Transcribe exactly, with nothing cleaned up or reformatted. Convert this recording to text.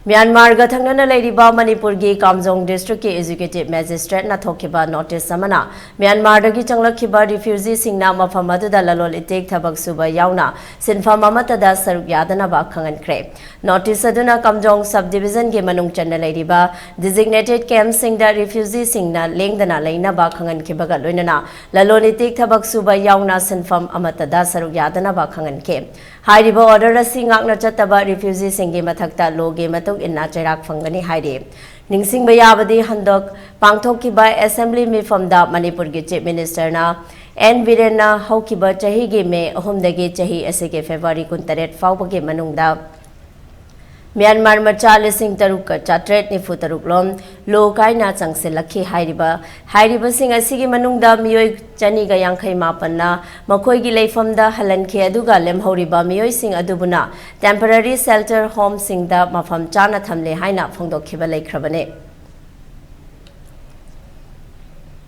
ꯃ꯭ꯌꯥꯟꯃꯥꯔꯒ ꯊꯪꯅꯅ ꯂꯩꯔꯤꯕ ꯃꯅꯤꯄꯨꯔꯒꯤ ꯀꯥꯝꯖꯣꯡ ꯗꯤꯁꯇ꯭ꯔꯤꯛꯀꯤ ꯑꯦꯖꯨꯀꯦꯇꯤꯚ ꯃꯦꯖꯤꯁꯇ꯭ꯔꯦꯠꯅ ꯊꯣꯛꯈꯤꯕ ꯅꯣꯇꯤꯁ ꯑꯃꯅ ꯃ꯭ꯌꯥꯟꯃꯥꯔꯗꯒꯤ ꯆꯪꯂꯛꯈꯤꯕ ꯔꯤꯐ꯭ꯌꯨꯖꯤꯁꯤꯡꯅ ꯃꯐꯝ ꯑꯗꯨꯗ ꯂꯂꯣꯟ ꯏꯇꯤꯛ ꯊꯕꯛ ꯁꯨꯕ ꯌꯥꯎꯅ ꯁꯤꯟꯐꯝ ꯑꯃꯠꯇꯗ ꯁꯔꯨꯛ ꯌꯥꯗꯅꯕ ꯈꯪꯍꯟꯈ꯭ꯔꯦ꯫ ꯅꯣꯇꯤꯁ ꯑꯗꯨꯅ ꯀꯥꯝꯖꯣꯡ ꯁꯕ ꯗꯤꯕꯤꯖꯟꯒꯤ ꯃꯅꯨꯡ ꯆꯟꯅ ꯂꯩꯔꯤꯕ ꯗꯤꯖꯤꯒꯅꯦꯇꯦꯗ ꯀꯦꯝꯞꯁꯤꯡꯗ ꯔꯤꯐ꯭ꯌꯨꯖꯤꯁꯤꯡꯅ ꯂꯦꯡꯗꯅ ꯂꯩꯅꯕ ꯈꯪꯍꯟꯈꯤꯕꯒ ꯂꯣꯏꯅꯅ ꯂꯂꯣꯟ ꯏꯇꯤꯛ ꯊꯕꯛ ꯁꯨꯕ ꯌꯥꯎꯅ ꯁꯤꯟꯐꯝ ꯑꯃꯠꯇꯗ ꯁꯔꯨꯛ ꯌꯥꯗꯅꯕ ꯈꯪꯍꯟꯈꯤ꯫ ꯍꯥꯏꯔꯤꯕ ꯑꯣꯔꯗꯔ ꯑꯁꯤ ꯉꯥꯛꯅ ꯆꯠꯇꯕ ꯔꯤꯐ꯭ꯌꯨꯖꯤꯁꯤꯡꯒꯤ ꯃꯊꯛꯇ ꯂꯣꯒꯤ ꯃꯇꯨꯡ ꯏꯟꯅ ꯆꯩꯔꯥꯛ ꯐꯪꯒꯅꯤ ꯍꯥꯏꯔꯤ꯫ ꯅꯤꯡꯁꯤꯡꯕ ꯌꯥꯕꯗꯤ, ꯍꯟꯗꯛ ꯄꯥꯡꯊꯣꯛꯈꯤꯕ ꯑꯦꯁꯦꯝꯕ꯭ꯂꯤ ꯃꯤꯐꯝꯗ ꯃꯅꯤꯄꯨꯔꯒꯤ ꯆꯤꯐ ꯃꯤꯅꯤꯁꯇꯔꯅ ꯑꯦꯟ ꯕꯤꯔꯦꯟꯅ ꯍꯧꯈꯤꯕ ꯆꯍꯤꯒꯤ ꯃꯦ ꯑꯍꯨꯝꯗꯒꯤ ꯆꯍꯤ ꯑꯁꯤꯒꯤ ꯐꯦꯕ꯭ꯔꯨꯋꯥꯔꯤ ꯀꯨꯟꯇꯔꯦꯠ ꯐꯥꯎꯕꯒꯤ ꯃꯅꯨꯡꯗ ꯃ꯭ꯌꯥꯟꯃꯥꯔ ꯃꯆꯥ ꯂꯤꯁꯤꯡ ꯇꯔꯨꯛꯀ ꯆꯥꯇ꯭ꯔꯦꯠ ꯅꯤꯐꯨ ꯇꯔꯨꯛ ꯂꯣꯝ ꯂꯣ ꯀꯥꯏꯅ ꯆꯪꯁꯤꯜꯂꯛꯈꯤ ꯍꯥꯏꯔꯤꯕ, ꯍꯥꯏꯔꯤꯕꯁꯤꯡ ꯑꯁꯤꯒꯤ ꯃꯅꯨꯡꯗ ꯃꯤꯑꯣꯏ ꯆꯅꯤꯒ ꯌꯥꯡꯈꯩ ꯃꯥꯄꯟꯅ ꯃꯈꯣꯏꯒꯤ ꯂꯩꯐꯝꯗ ꯍꯜꯍꯟꯈꯤ, ꯑꯗꯨꯒ ꯂꯦꯝꯍꯧꯔꯤꯕ ꯃꯤꯑꯣꯏꯁꯤꯡ ꯑꯗꯨꯕꯨꯅ ꯇꯦꯝꯄꯔꯔꯤ ꯁꯦꯜꯇꯔ ꯍꯣꯝꯁꯤꯡꯗ ꯃꯐꯝ ꯆꯥꯅ ꯊꯝꯂꯦ ꯍꯥꯏꯅ ꯐꯣꯡꯗꯣꯛꯈꯤꯕ ꯂꯩꯈ꯭ꯔꯕꯅꯤ꯫